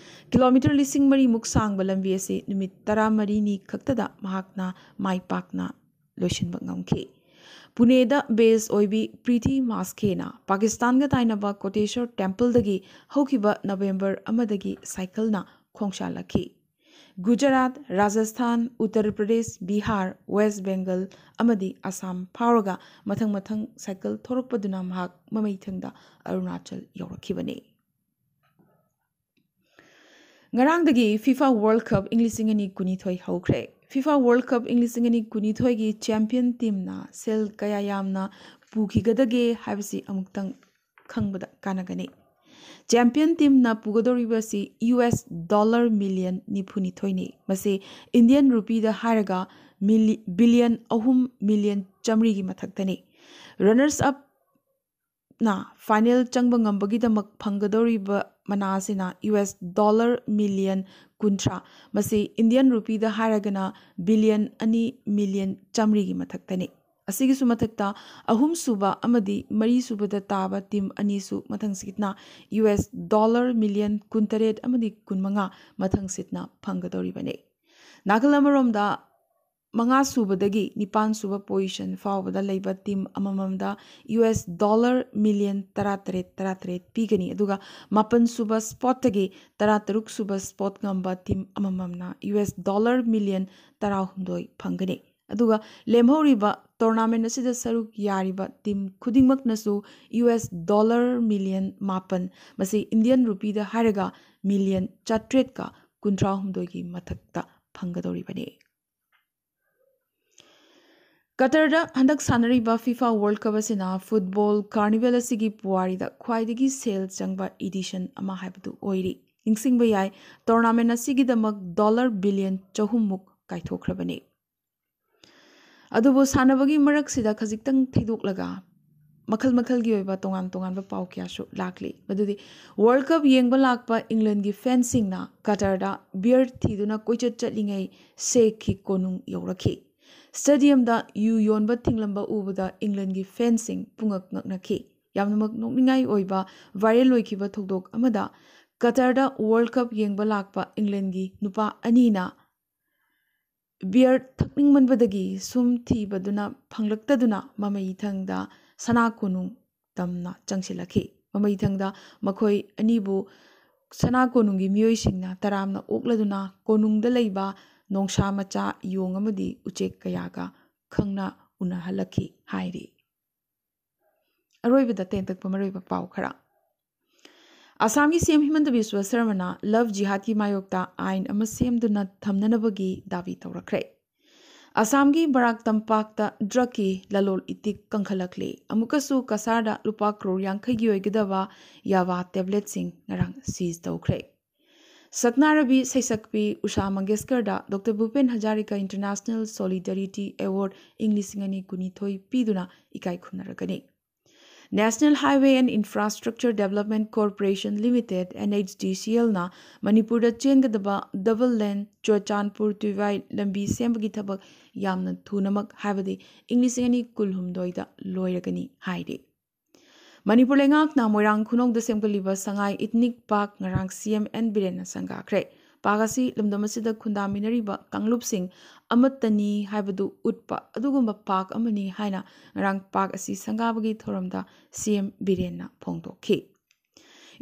ꯀꯤꯂꯣꯃꯤꯇꯔ ꯂꯤꯁꯤꯡ ꯃꯔꯤꯃꯨꯛ ꯁꯥꯡꯕ ꯂꯝꯕꯤ ꯑꯁꯤ ꯅꯨꯃꯤꯠ ꯇꯔꯥꯃꯔꯤꯅꯤ ꯈꯛꯇꯗ ꯃꯍꯥꯛꯅ ꯃꯥꯏ ꯄꯥꯛꯅ ꯂꯣꯏꯁꯤꯟꯕ ꯉꯝꯈꯤ꯫ ꯄꯨꯅꯦꯗ ꯕꯦꯁ ꯑꯣꯏꯕꯤ ꯄ꯭ꯔꯤꯇꯤ ꯃꯥꯁꯀꯦꯅ ꯄꯥꯀꯤꯁꯇꯥꯟꯒ ꯇꯥꯏꯅꯕ ꯀꯣꯇꯦꯁꯣꯔ ꯇꯦꯝꯄꯜꯗꯒꯤ ꯍꯧꯈꯤꯕ ꯅꯕꯦꯝꯕꯔ ꯑꯃꯗꯒꯤ ꯁꯥꯏꯀꯜꯅ ꯈꯣꯡꯁꯥꯜꯂꯛꯈꯤ꯫ ꯒꯨꯖꯔꯥꯠ, ꯔꯥꯖꯁꯊꯥꯟ, ꯎꯠꯇꯔ ꯄ꯭ꯔꯗꯦꯁ, ꯕꯤꯍꯥꯔ, ꯋꯦꯁ ꯕꯦꯡꯒꯜ ꯑꯃꯗꯤ ꯑꯁꯥꯝ ꯐꯥꯎꯔꯒ ꯃꯊꯪ ꯃꯊꯪ ꯁꯥꯏꯀꯜ ꯊꯧꯔꯛꯄꯗꯨꯅ ꯃꯍꯥꯛ ꯃꯃꯩꯊꯪꯗ ꯑꯔꯨꯅꯥꯆꯜ ꯌꯧꯔꯛꯈꯤꯕꯅꯤ꯫ ꯉꯔꯥꯡꯗꯒꯤ ꯐꯤꯐꯥ ꯋꯥꯔꯜ ꯀꯞ ꯏꯪ ꯂꯤꯁꯤꯡ ꯑꯅꯤ ꯀꯨꯟꯅꯤꯊꯣꯏ ꯍꯧꯈ꯭ꯔꯦ꯫ ꯐꯤꯐꯥ ꯋꯥꯔꯜ ꯀꯞ ꯏꯪ ꯂꯤꯁꯤꯡ ꯑꯅꯤ ꯀꯨꯟꯅꯤꯊꯣꯏꯒꯤ ꯆꯦꯝꯄꯤꯌꯟ ꯇꯤꯝꯅ ꯁꯦꯜ ꯀꯌꯥ ꯌꯥꯝꯅ ꯄꯨꯈꯤꯒꯗꯒꯦ ꯍꯥꯏꯕꯁꯤ ꯑꯃꯨꯛꯇꯪ ꯈꯪꯕꯗ ꯀꯥꯟꯅꯒꯅꯤ꯫ ꯆꯦꯝꯄꯤꯌꯟ ꯇꯤꯝꯅ ꯄꯨꯒꯗꯧꯔꯤꯕꯁꯤ ꯌꯨ ꯑꯦꯁ ꯗꯣꯂꯔ ꯃꯤꯂꯤꯌꯟ ꯅꯤꯐꯨꯅꯤꯊꯣꯏꯅꯤ꯫ ꯃꯁꯤ ꯏꯟꯗꯤꯌꯟ ꯔꯨꯄꯤꯗ ꯍꯥꯏꯔꯒ ꯃꯤꯂꯤ-, ꯕꯤꯂꯤꯌꯟ ꯑꯍꯨꯝ ꯃꯤꯂꯤꯌꯟ ꯆꯥꯃꯔꯤꯒꯤ ꯃꯊꯛꯇꯅꯤ꯫ ꯔꯅꯔꯁ ꯑꯞꯅ ꯐꯥꯏꯅꯦꯜ ꯆꯪꯕ ꯉꯝꯕꯒꯤꯗꯃꯛ ꯐꯪꯒꯗꯧꯔꯤꯕ ꯃꯅꯥ ꯑꯁꯤꯅ ꯌꯨ ꯑꯦꯁ ꯗꯣꯂꯔ ꯃꯤꯂꯤꯌꯟ ꯀꯨꯟꯊ꯭ꯔꯥ, ꯃꯁꯤ ꯏꯟꯗꯤꯌꯟ ꯔꯨꯄꯤꯗ ꯍꯥꯏꯔꯒꯅ ꯕꯤꯂꯤꯌꯟ ꯑꯅꯤ ꯃꯤꯂꯤꯌꯟ ꯆꯥꯃꯔꯤꯒꯤ ꯃꯊꯛꯇꯅꯤ꯫ ꯑꯁꯤꯒꯤꯁꯨ ꯃꯊꯛꯇ ꯑꯍꯨꯝꯁꯨꯕ ꯑꯃꯗꯤ ꯃꯔꯤꯁꯨꯕꯗ ꯇꯥꯕ ꯇꯤꯝ ꯑꯅꯤꯁꯨ ꯃꯊꯪꯁꯤꯠꯅ ꯌꯨ ꯑꯦꯁ ꯗꯣꯂꯔ ꯃꯤꯂꯤꯌꯟ ꯀꯨꯟꯇꯔꯦꯠ ꯑꯃꯗꯤ ꯀꯨꯟꯃꯉꯥ ꯃꯊꯪꯁꯤꯠꯅ ꯐꯪꯒꯗꯧꯔꯤꯕꯅꯤ꯫ ꯅꯥꯀꯜ ꯑꯃꯔꯣꯝꯗ ꯃꯉꯥꯁꯨꯕꯗꯒꯤ ꯅꯤꯄꯥꯟꯁꯨꯕ ꯄꯣꯖꯤꯁꯟ ꯐꯥꯎꯕꯗ ꯂꯩꯕ ꯇꯤꯝ ꯑꯃꯃꯝꯗ ꯌꯨ ꯑꯦꯁ ꯗꯣꯂꯔ ꯃꯤꯂꯤꯌꯟ ꯇꯔꯥꯇꯔꯦꯠ, ꯇꯔꯥꯇꯔꯦꯠ ꯄꯤꯒꯅꯤ꯫ ꯑꯗꯨꯒ ꯃꯥꯄꯟꯁꯨꯕ ꯁ꯭ꯄꯣꯠꯇꯒꯤ ꯇꯔꯥꯇꯔꯨꯛꯁꯨꯕ ꯁ꯭ꯄꯣꯠ ꯉꯝꯕ ꯇꯤꯝ ꯑꯃꯃꯝꯅ ꯌꯨ ꯑꯦꯁ ꯗꯣꯂꯔ ꯃꯤꯂꯤꯌꯟ ꯇꯔꯥꯍꯨꯝꯗꯣꯏ ꯐꯪꯒꯅꯤ꯫ ꯑꯗꯨꯒ ꯂꯦꯝꯍꯧꯔꯤꯕ ꯇꯣꯔꯅꯥꯃꯦꯟ ꯑꯁꯤꯗ ꯁꯔꯨꯛ ꯌꯥꯔꯤꯕ ꯇꯤꯝ ꯈꯨꯗꯤꯡꯃꯛꯅꯁꯨ ꯌꯨ ꯑꯦꯁ ꯗꯣꯂꯔ ꯃꯤꯂꯤꯌꯟ ꯃꯥꯄꯟ, ꯃꯁꯤ ꯏꯟꯗꯤꯌꯟ ꯔꯨꯄꯤꯗ ꯍꯥꯏꯔꯒ ꯃꯤꯂꯤꯌꯟ ꯆꯥꯇ꯭ꯔꯦꯠꯀ ꯀꯨꯟꯊ꯭ꯔꯥꯍꯨꯝꯗꯣꯏꯒꯤ ꯃꯊꯛꯇ ꯐꯪꯒꯗꯧꯔꯤꯕꯅꯤ꯫ ꯀꯇꯔꯗ ꯍꯟꯗꯛ ꯁꯥꯟꯅꯔꯤꯕ ꯐꯤꯐꯥ ꯋꯥꯔꯜ ꯀꯞ ꯑꯁꯤꯅ ꯐꯨꯠꯕꯣꯜ ꯀꯥꯔꯅꯤꯚꯦꯜ ꯑꯁꯤꯒꯤ ꯄꯨꯋꯥꯔꯤꯗ ꯈ꯭ꯋꯥꯏꯗꯒꯤ ꯁꯦꯜ ꯆꯪꯕ ꯏꯗꯤꯁꯟ ꯑꯃ ꯍꯥꯏꯕꯗꯨ ꯑꯣꯏꯔꯤ꯫ ꯅꯤꯡꯁꯤꯡꯕ ꯌꯥꯏ, ꯇꯣꯔꯅꯥꯃꯦꯟ ꯑꯁꯤꯒꯤꯗꯃꯛ ꯗꯣꯂꯔ ꯕꯤꯂꯤꯌꯟ ꯆꯍꯨꯝꯃꯨꯛ ꯀꯥꯏꯊꯣꯛꯈ꯭ꯔꯕꯅꯤ꯫ ꯑꯗꯨꯕꯨ ꯁꯥꯟꯅꯕꯒꯤ ꯃꯔꯛꯁꯤꯗ ꯈꯖꯤꯛꯇꯪ ꯊꯩꯗꯣꯛꯂꯒ ꯃꯈꯜ ꯃꯈꯜꯒꯤ ꯑꯣꯏꯕ ꯇꯣꯉꯥꯟ ꯇꯣꯉꯥꯟꯕ ꯄꯥꯎ ꯀꯌꯥꯁꯨ ꯂꯥꯛꯂꯤ꯫ ꯃꯗꯨꯗꯤ ꯋꯥꯔꯜ ꯀꯞ ꯌꯦꯡꯕ ꯂꯥꯛꯄ ꯏꯪꯂꯦꯟꯒꯤ ꯐꯦꯟꯁꯤꯡꯅ ꯀꯇꯔꯗ ꯕꯤꯌꯔ ꯊꯤꯗꯨꯅ ꯀꯣꯏꯆꯠ ꯆꯠꯂꯤꯉꯩ ꯁꯦꯛꯀꯤ ꯀꯣꯅꯨꯡ ꯌꯧꯔꯛꯈꯤ꯫ ꯁ꯭ꯇꯦꯗꯤꯌꯝꯗ ꯌꯨ ꯌꯣꯟꯕ ꯊꯤꯡꯂꯝꯕ ꯎꯕꯗ ꯏꯪꯂꯦꯟꯒꯤ ꯐꯦꯟꯁꯤꯡ ꯄꯨꯡꯉꯛ ꯉꯛꯅꯈꯤ꯫ ꯌꯥꯝꯅꯃꯛ ꯅꯣꯛꯅꯤꯡꯉꯥꯏ ꯑꯣꯏꯕ ꯚꯥꯏꯔꯦꯜ ꯑꯣꯏꯈꯤꯕ ꯊꯧꯗꯣꯛ ꯑꯃꯗ ꯀꯇꯔꯗ ꯋꯥꯔꯜ ꯀꯞ ꯌꯦꯡꯕ ꯂꯥꯛꯄ ꯏꯪꯂꯦꯟꯒꯤ ꯅꯨꯄꯥ ꯑꯅꯤꯅ ꯕꯤꯌꯔ ꯊꯛꯅꯤꯡꯃꯟꯕꯗꯒꯤ ꯁꯨꯝ ꯊꯤꯕꯗꯨꯅ ꯐꯪꯂꯛꯇꯗꯨꯅ ꯃꯃꯩ ꯊꯪꯗ ꯁꯅꯥ ꯀꯣꯅꯨꯡ ꯇꯝꯅ ꯆꯪꯁꯤꯜꯂꯛꯈꯤ꯫ ꯃꯃꯩ ꯊꯪꯗ ꯃꯈꯣꯏ ꯑꯅꯤꯕꯨ ꯁꯅꯥ ꯀꯣꯅꯨꯡꯒꯤ ꯃꯤꯑꯣꯏꯁꯤꯡꯅ ꯇꯔꯥꯝꯅ ꯑꯣꯛꯂꯗꯨꯅ ꯀꯣꯅꯨꯡꯗ ꯂꯩꯕ ꯅꯣꯡꯁꯥ ꯃꯆꯥ ꯌꯣꯡ ꯑꯃꯗꯤ ꯎꯆꯦꯛ ꯀꯌꯥꯒ ꯈꯪꯅ ꯎꯅꯍꯜꯂꯛꯈꯤ ꯍꯥꯏꯔꯤ꯫ ꯑꯔꯣꯏꯕꯗ ꯇꯦꯟꯇꯛꯄ ꯃꯔꯨꯑꯣꯏꯕ ꯄꯥꯎ ꯈꯔ꯫ ꯑꯁꯥꯝꯒꯤ ꯁꯤ ꯑꯦꯝ ꯍꯤꯃꯟꯇ ꯕꯤꯁ꯭ꯋ ꯁꯔꯃꯅ ꯂꯚ ꯖꯤꯍꯥꯗꯀꯤ ꯃꯥꯌꯣꯛꯇ ꯑꯥꯏꯟ ꯑꯃ ꯁꯦꯝꯗꯨꯅ ꯊꯝꯅꯅꯕꯒꯤ ꯗꯥꯕꯤ ꯇꯧꯔꯛꯈ꯭ꯔꯦ꯫ ꯑꯁꯥꯝꯒꯤ ꯕꯔꯥꯛ ꯇꯝꯄꯥꯛꯇ ꯗ꯭ꯔꯒꯀꯤ ꯂꯂꯣꯜ ꯏꯇꯤꯛ ꯀꯟꯈꯠꯂꯛꯂꯤ꯫ ꯑꯃꯨꯛꯀꯁꯨ ꯀꯁꯥꯔꯗ ꯂꯨꯄꯥ ꯀ꯭ꯔꯣꯔ ꯌꯥꯡꯈꯩꯒꯤ ꯑꯣꯏꯒꯗꯕ ꯌꯥꯕꯥ ꯇꯦꯕ꯭ꯂꯦꯠꯁꯤꯡ ꯉꯔꯥꯡ ꯁꯤꯖ ꯇꯧꯈ꯭ꯔꯦ꯫ ꯁꯛꯅꯥꯏꯔꯕꯤ ꯁꯩꯁꯛꯄꯤ ꯎꯁꯥ ꯃꯪꯒꯦꯁꯀꯔꯗ doctor ꯚꯨꯄꯦꯟ Hazarika international solidarity award ꯏꯪ ꯂꯤꯁꯤꯡ ꯑꯅꯤ ꯀꯨꯟꯅꯤꯊꯣꯏ ꯄꯤꯗꯨꯅ ꯏꯀꯥꯏ ꯈꯨꯝꯅꯔꯒꯅꯤ꯫ National Highway and Infrastructure Development Corporation Limited, NHDCL ꯅ ꯃꯅꯤꯄꯨꯔꯗ ꯆꯦꯟꯒꯗꯕ ꯗꯕꯜ ꯂꯦꯟ ꯆꯨꯔꯆꯥꯟꯄꯨꯔ ꯇꯨꯏꯋꯥꯏ ꯂꯝꯕꯤ ꯁꯦꯝꯕꯒꯤ ꯊꯕꯛ ꯌꯥꯝꯅ ꯊꯨꯅꯃꯛ, ꯍꯥꯏꯕꯗꯤ ꯏꯪ ꯂꯤꯁꯤꯡ ꯑꯅꯤ ꯀꯨꯟꯍꯨꯝꯗꯣꯏꯗ ꯂꯣꯏꯔꯒꯅꯤ ꯍꯥꯏꯔꯤ꯫ ꯃꯅꯤꯄꯨꯔ ꯂꯩꯉꯥꯛꯅ ꯃꯣꯏꯔꯥꯡ ꯈꯨꯅꯧꯗ ꯁꯦꯝꯒꯠꯂꯤꯕ ꯁꯉꯥꯏ ꯏꯊꯅꯤꯛ ꯄꯥꯔꯛ ꯉꯔꯥꯡ ꯁꯤ ꯑꯦꯝ ꯑꯦꯟ ꯕꯤꯔꯦꯟꯅ ꯁꯪꯒꯥꯈ꯭ꯔꯦ꯫ ꯄꯥꯔꯛ ꯑꯁꯤ ꯂꯝꯗꯝ ꯑꯁꯤꯗ ꯈꯨꯟꯗꯥꯃꯤꯟꯅꯔꯤꯕ ꯀꯥꯡꯂꯨꯞꯁꯤꯡ ꯑꯃꯠꯇꯅꯤ ꯍꯥꯏꯕꯗꯨ ꯎꯠꯄ ꯑꯗꯨꯒꯨꯝꯕ ꯄꯥꯔꯛ ꯑꯃꯅꯤ ꯍꯥꯏꯅ ꯉꯔꯥꯡ ꯄꯥꯔꯛ ꯑꯁꯤ ꯁꯪꯒꯥꯕꯒꯤ ꯊꯧꯔꯝꯗ ꯁꯤ ꯑꯦꯝ ꯕꯤꯔꯦꯟꯅ ꯐꯣꯡꯗꯣꯛꯈꯤ꯫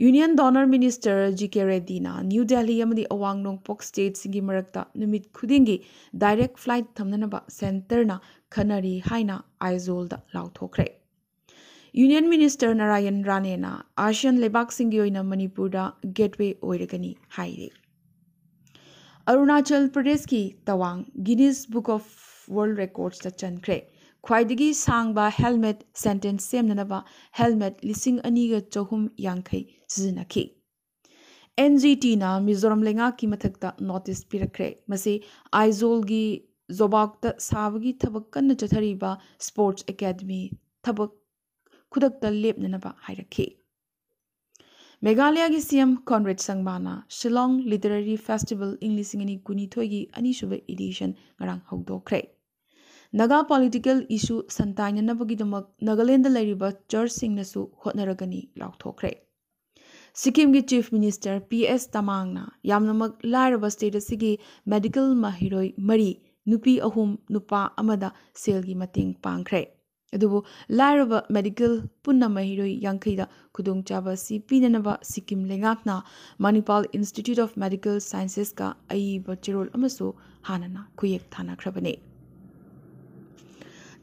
ꯌꯨꯅꯤꯌꯟ ꯗꯣꯅꯔ ꯃꯤꯅꯤꯁꯇꯔ ꯖꯤ ꯀꯦ ꯔꯦꯗꯤꯅ ꯅ꯭ꯌꯨ ꯗꯦꯜꯂꯤ ꯑꯃꯗꯤ ꯑꯋꯥꯡ ꯅꯣꯡꯄꯣꯛ ꯁ꯭ꯇꯦꯠꯁꯤꯡꯒꯤ ꯃꯔꯛꯇ ꯅꯨꯃꯤꯠ ꯈꯨꯗꯤꯡꯒꯤ ꯗꯥꯏꯔꯦꯛ ꯐ꯭ꯂꯥꯏꯠ ꯊꯝꯅꯅꯕ ꯁꯦꯟꯇꯔꯅ ꯈꯟꯅꯔꯤ ꯍꯥꯏꯅ ꯑꯥꯏꯖꯣꯜꯗ ꯂꯥꯎꯊꯣꯛꯈ꯭ꯔꯦ꯫ ꯌꯨꯅꯤꯌꯟ ꯃꯤꯅꯤꯁꯇꯔ ꯅꯥꯔꯥꯌꯟ ꯔꯥꯅꯦꯅ ꯑꯥꯁꯤꯌꯥꯟ ꯂꯩꯕꯥꯛꯁꯤꯡꯒꯤ ꯑꯣꯏꯅ ꯃꯅꯤꯄꯨꯔꯗ ꯒꯦꯠꯋꯦ ꯑꯣꯏꯔꯒꯅꯤ ꯍꯥꯏꯔꯤ꯫ ꯑꯔꯨꯅꯥꯆꯜ ꯄ꯭ꯔꯗꯦꯁꯀꯤ Tawang Guinness book of world ꯔꯦꯀꯣꯔꯗꯁꯇ ꯆꯟꯈ꯭ꯔꯦ꯫ ꯈ꯭ꯋꯥꯏꯗꯒꯤ ꯁꯥꯡꯕ ꯍꯦꯜꯃꯦꯠ ꯁꯦꯟꯇꯦꯟꯁ ꯁꯦꯝꯅꯅꯕ ꯍꯦꯜꯃꯦꯠ ꯂꯤꯁꯤꯡ ꯑꯅꯤꯒ ꯆꯍꯨꯝ ꯌꯥꯡꯈꯩ ꯁꯤꯖꯤꯟꯅꯈꯤ꯫ ꯑꯦꯟ ꯖꯤ ꯇꯤꯅ ꯃꯤꯖꯣꯔꯥꯝ ꯂꯩꯉꯥꯛꯀꯤ ꯃꯊꯛꯇ ꯅꯣꯇꯤꯁ ꯄꯤꯔꯛꯈ꯭ꯔꯦ꯫ ꯃꯁꯤ ꯑꯥꯏꯖꯣꯜꯒꯤ ꯖꯣꯕꯥꯛꯇ ꯁꯥꯕꯒꯤ ꯊꯕꯛ ꯀꯟꯅ ꯆꯠꯊꯔꯤꯕ ꯁ꯭ꯄꯣꯔꯠꯁ ꯑꯦꯀꯥꯗꯃꯤ ꯊꯕꯛ ꯈꯨꯗꯛꯇ ꯂꯦꯞꯅꯅꯕ ꯍꯥꯏꯔꯛꯈꯤ꯫ ꯃꯦꯘꯥꯂꯌꯥꯒꯤ ꯁꯤ ꯑꯦꯝ ꯀꯣꯟꯔꯦꯗ ꯁꯪꯃꯥꯅ ꯁꯤꯂꯣꯡ ꯂꯤꯇꯔꯦꯔꯤ ꯐꯦꯁꯇꯤꯚꯦꯜ ꯏꯪ ꯂꯤꯁꯤꯡ ꯑꯅꯤ ꯀꯨꯟꯅꯤꯊꯣꯏꯒꯤ ꯑꯅꯤꯁꯨꯕ ꯏꯗꯤꯁꯟ ꯉꯔꯥꯡ ꯍꯧꯗꯣꯛꯈ꯭ꯔꯦ꯫ ꯅꯥꯒꯥ ꯄꯣꯂꯤꯇꯤꯀꯦꯜ ꯏꯁꯨ ꯁꯟꯇꯥꯏꯅꯅꯕꯒꯤꯗꯃꯛ ꯅꯥꯒꯥꯂꯦꯟꯗ ꯂꯩꯔꯤꯕ ꯆꯔꯆꯁꯤꯡꯅꯁꯨ ꯍꯣꯠꯅꯔꯒꯅꯤ ꯂꯥꯎꯊꯣꯛꯈ꯭ꯔꯦ꯫ ꯁꯤꯛꯀꯤꯝꯒꯤ ꯆꯤꯐ ꯃꯤꯅꯤꯁꯇꯔ ꯄꯤ ꯑꯦꯁ ꯇꯃꯥꯡꯅ ꯌꯥꯝꯅꯃꯛ ꯂꯥꯏꯔꯕ ꯁ꯭ꯇꯦꯠ ꯑꯁꯤꯒꯤ ꯃꯦꯗꯤꯀꯦꯜ ꯃꯍꯩꯔꯣꯏ ꯃꯔꯤ, ꯅꯨꯄꯤ ꯑꯍꯨꯝ, ꯅꯨꯄꯥ ꯑꯃꯗ ꯁꯦꯜꯒꯤ ꯃꯇꯦꯡ ꯄꯥꯡꯈ꯭ꯔꯦ꯫ ꯑꯗꯨꯕꯨ ꯂꯥꯏꯔꯕ ꯃꯦꯗꯤꯀꯦꯜ ꯄꯨꯟꯅ ꯃꯍꯩꯔꯣꯏ ꯌꯥꯡꯈꯩꯗ ꯈꯨꯗꯣꯡꯆꯥꯕ ꯑꯁꯤ ꯄꯤꯅꯅꯕ ꯁꯤꯛꯀꯤꯝ ꯂꯩꯉꯥꯛꯅ ꯃꯅꯤꯄꯥꯜ ꯏꯟꯁꯇꯤꯇ꯭ꯌꯨꯠ ꯑꯣꯐ ꯃꯦꯗꯤꯀꯦꯜ ꯁꯥꯏꯟꯁꯦꯁꯀ ꯑꯏꯕ ꯆꯦꯔꯣꯜ ꯑꯃꯁꯨ ꯍꯥꯟꯅꯅ ꯈꯨꯌꯦꯛ ꯊꯥꯅꯈ꯭ꯔꯕꯅꯤ꯫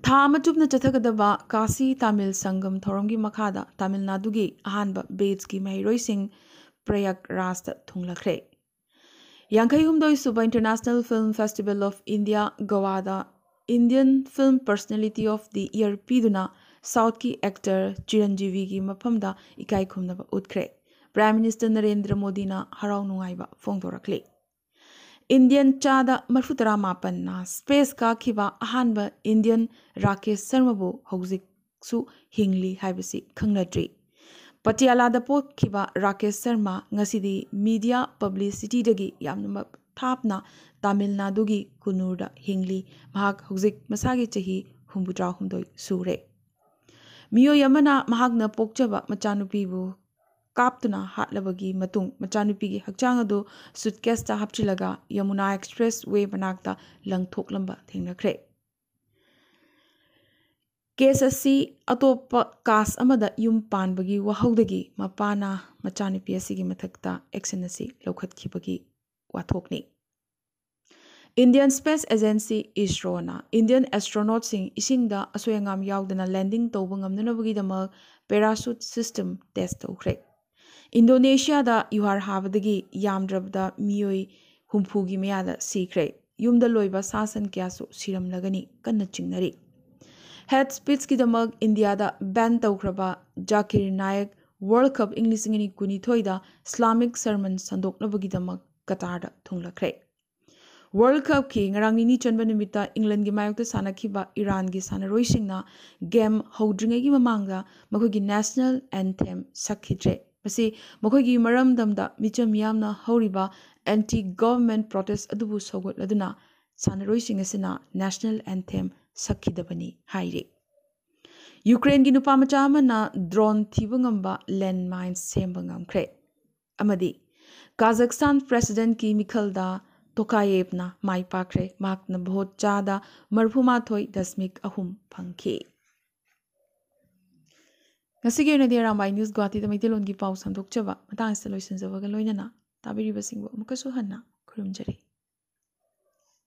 ꯊꯥ ꯑꯃ ꯆꯨꯞꯅ ꯆꯠꯊꯒꯗꯕ ꯀꯥꯁꯤ ꯇꯥꯃꯤꯜ ꯁꯪꯒꯝ ꯊꯧꯔꯝꯒꯤ ꯃꯈꯥꯗ ꯇꯥꯃꯤꯜ ꯅꯥꯗꯨꯒꯤ ꯑꯍꯥꯟꯕ ꯕꯦꯆꯀꯤ ꯃꯍꯩꯔꯣꯏꯁꯤꯡ ꯄ꯭ꯔꯌꯥꯒ ꯔꯥꯖꯇ ꯊꯨꯡꯂꯈ꯭ꯔꯦ꯫ ꯌꯥꯡꯈꯩ ꯍꯨꯝꯗꯣꯏ ꯁꯨꯕ International Film Festival of India ꯒꯣꯋꯥꯗ Indian Film Personality of the Year ꯄꯤꯗꯨꯅ ꯁꯥꯎꯠꯀꯤ ꯑꯦꯛꯇꯔ ꯆꯤꯔꯟꯖꯤꯕꯤꯒꯤ ꯃꯐꯝꯗ ꯏꯀꯥꯏ ꯈꯨꯝꯅꯕ ꯎꯠꯈ꯭ꯔꯦ꯫ ꯄ꯭ꯔꯥꯏꯝ ꯃꯤꯅꯤꯁꯇꯔ ꯅꯔꯦꯟꯗ꯭ꯔ ꯃꯣꯗꯤꯅ ꯍꯔꯥꯎ ꯅꯨꯡꯉꯥꯏꯕ ꯐꯣꯡꯗꯣꯔꯛꯂꯤ꯫ ꯏꯟꯗꯤꯌꯟ ꯆꯥꯗ ꯃꯔꯤꯐꯨꯇꯔꯥ ꯃꯥꯄꯟꯅ ꯁ꯭ꯄꯦꯁ ꯀꯥꯈꯤꯕ ꯑꯍꯥꯟꯕ ꯏꯟꯗꯤꯌꯟ ꯔꯥꯀꯦꯁ ꯁꯔꯃꯕꯨ ꯍꯧꯖꯤꯛꯁꯨ ꯍꯤꯡꯂꯤ ꯍꯥꯏꯕꯁꯤ ꯈꯪꯅꯗ꯭ꯔꯤ꯫ ꯄꯇꯤꯌꯥꯂꯥꯗ ꯄꯣꯛꯈꯤꯕ ꯔꯥꯀꯦꯁ ꯁꯔꯃ ꯉꯁꯤꯗꯤ ꯃꯤꯗꯤꯌꯥ ꯄꯕ꯭ꯂꯤꯁꯤꯇꯤꯗꯒꯤ ꯌꯥꯝꯅꯃꯛ ꯊꯥꯞꯅ ꯇꯥꯃꯤꯜ ꯅꯥꯗꯨꯒꯤ ꯀꯨꯅꯨꯔꯗ ꯍꯤꯡꯂꯤ꯫ ꯃꯍꯥꯛ ꯍꯧꯖꯤꯛ ꯃꯁꯥꯒꯤ ꯆꯍꯤ ꯍꯨꯝꯐꯨꯇꯔꯥꯍꯨꯝꯗꯣꯏ ꯁꯨꯔꯦ꯫ ꯃꯤꯑꯣꯏ ꯑꯃꯅ ꯃꯍꯥꯛꯅ ꯄꯣꯛꯆꯕ ꯃꯆꯥꯅꯨꯄꯤꯕꯨ ꯀꯥꯞꯇꯨꯅ ꯍꯥꯠꯂꯕꯒꯤ ꯃꯇꯨꯡ ꯃꯆꯥꯅꯨꯄꯤꯒꯤ ꯍꯛꯆꯥꯡ ꯑꯗꯨ ꯁꯨꯠꯀꯦꯁꯇ ꯍꯥꯞꯆꯤꯜꯂꯒ ꯌꯃꯨꯅꯥ ꯑꯦꯛꯁꯄ꯭ꯔꯦꯁ ꯋꯦ ꯃꯅꯥꯛꯇ ꯂꯪꯊꯣꯛꯂꯝꯕ ꯊꯦꯡꯅꯈ꯭ꯔꯦ꯫ ꯀꯦꯁ ꯑꯁꯤ ꯑꯇꯣꯞꯄ ꯀꯥꯁ ꯑꯃꯗ ꯌꯨꯝ ꯄꯥꯟꯕꯒꯤ ꯋꯥꯍꯧꯗꯒꯤ ꯃꯄꯥꯅ ꯃꯆꯥꯅꯨꯄꯤ ꯑꯁꯤꯒꯤ ꯃꯊꯛꯇ ꯑꯦꯛꯁꯟ ꯑꯁꯤ ꯂꯧꯈꯠꯈꯤꯕꯒꯤ ꯋꯥꯊꯣꯛꯅꯤ꯫ ꯏꯟꯗꯤꯌꯟ ꯁ꯭ꯄꯦꯁ ꯑꯦꯖꯦꯟꯁꯤ ꯏꯁꯔꯣꯅ ꯏꯟꯗꯤꯌꯟ ꯑꯦꯁꯇ꯭ꯔꯣꯅꯣꯠꯁꯤꯡ ꯏꯁꯤꯡꯗ ꯑꯁꯣꯏ ꯑꯉꯥꯝ ꯌꯥꯎꯗꯅ ꯂꯦꯟꯗꯤꯡ ꯇꯧꯕ ꯉꯝꯅꯅꯕꯒꯤꯗꯃꯛ ꯄꯦꯔꯥꯁꯨꯠ ꯁꯤꯁꯇꯦꯝ ꯇꯦꯁ ꯇꯧꯈ꯭ꯔꯦ꯫ ꯏꯟꯗꯣꯅꯦꯁꯤꯌꯥꯗ ꯌꯨꯍꯥꯔ ꯍꯥꯕꯗꯒꯤ ꯌꯥꯝꯗ꯭ꯔꯕꯗ ꯃꯤꯑꯣꯏ ꯍꯨꯝꯐꯨꯒꯤ ꯃꯌꯥꯗ ꯁꯤꯈ꯭ꯔꯦ꯫ ꯌꯨꯝꯗ ꯂꯣꯏꯕ ꯁꯥ ꯁꯟ ꯀꯌꯥꯁꯨ ꯁꯤꯔꯝꯂꯒꯅꯤ ꯀꯟꯅ ꯆꯤꯡꯅꯔꯤ꯫ ꯍꯦꯠ ꯁ꯭ꯄꯤꯆꯀꯤꯗꯃꯛ ꯏꯟꯗꯤꯌꯥꯗ ꯕꯦꯟ ꯇꯧꯈ꯭ꯔꯕ ꯖꯥꯀꯤꯔ ꯅꯥꯌꯛ World Cup ꯏꯪ ꯂꯤꯁꯤꯡ ꯑꯅꯤ ꯀꯨꯟꯅꯤꯊꯣꯏꯗ Islamic sermon ꯁꯟꯗꯣꯛꯅꯕꯒꯤꯗꯃꯛ ꯀꯇꯥꯔꯗ ꯊꯨꯡꯂꯈ꯭ꯔꯦ꯫ World Cupꯀꯤ ꯉꯔꯥꯡ ꯅꯤꯅꯤ ꯆꯟꯕ ꯅꯨꯃꯤꯠꯇ ꯏꯪꯂꯦꯟꯒꯤ ꯃꯥꯌꯣꯛꯇ ꯁꯥꯟꯅꯈꯤꯕ ꯏꯔꯥꯟꯒꯤ ꯁꯥꯟꯅꯔꯣꯏꯁꯤꯡꯅ game ꯍꯧꯗ꯭ꯔꯤꯉꯩꯒꯤ ꯃꯃꯥꯡꯗ ꯃꯈꯣꯏꯒꯤ national anthem ꯁꯛꯈꯤꯗ꯭ꯔꯦ꯫ ꯃꯁꯤ ꯃꯈꯣꯏꯒꯤ ꯃꯔꯝꯗꯝꯗ ꯃꯤꯆꯝ ꯃꯤꯌꯥꯝꯅ ꯍꯧꯔꯤꯕ anti government protest ꯑꯗꯨꯕꯨ ꯁꯧꯒꯠꯂꯗꯨꯅ ꯁꯥꯟꯅꯔꯣꯏꯁꯤꯡ ꯑꯁꯤꯅ national anthem ꯁꯛꯈꯤꯗꯕꯅꯤ ꯍꯥꯏꯔꯤ꯫ ꯌꯨꯀ꯭ꯔꯦꯟꯒꯤ ꯅꯨꯄꯥ ꯃꯆꯥ ꯑꯃꯅ drone ꯊꯤꯕ ꯉꯝꯕ landmine ꯁꯦꯝꯕ ꯉꯝꯈ꯭ꯔꯦ꯫ ꯑꯃꯗꯤ ꯀꯥꯖꯥꯛꯁꯇꯥꯟ presidentꯀꯤ ꯃꯤꯈꯜꯗ ꯇꯣꯀꯥꯌꯦꯚꯅ ꯃꯥꯏ ꯄꯥꯛꯈ꯭ꯔꯦ꯫ ꯃꯍꯥꯛꯅ vote ꯆꯥꯗ ꯃꯔꯤꯐꯨ ꯃꯥꯊꯣꯏ ꯗꯁꯃꯤꯛ ꯑꯍꯨꯝ ꯐꯪꯈꯤ꯫ ꯉꯁꯤꯒꯤ ꯑꯣꯏꯅꯗꯤ ꯑꯔꯥꯝꯕꯥꯏ News ꯒꯨꯋꯥꯍꯥꯇꯤꯗ ꯃꯩꯇꯩꯂꯣꯟꯒꯤ ꯄꯥꯎ ꯁꯟꯗꯣꯛꯆꯕ ꯃꯇꯥꯡ ꯑꯁꯤꯗ ꯂꯣꯏꯁꯤꯟꯖꯕꯒ ꯂꯣꯏꯅꯅ ꯇꯥꯕꯤꯔꯤꯕꯁꯤꯡꯕꯨ ꯑꯃꯨꯛꯀꯁꯨ ꯍꯟꯅ ꯈꯨꯔꯨꯝꯖꯔꯤ꯫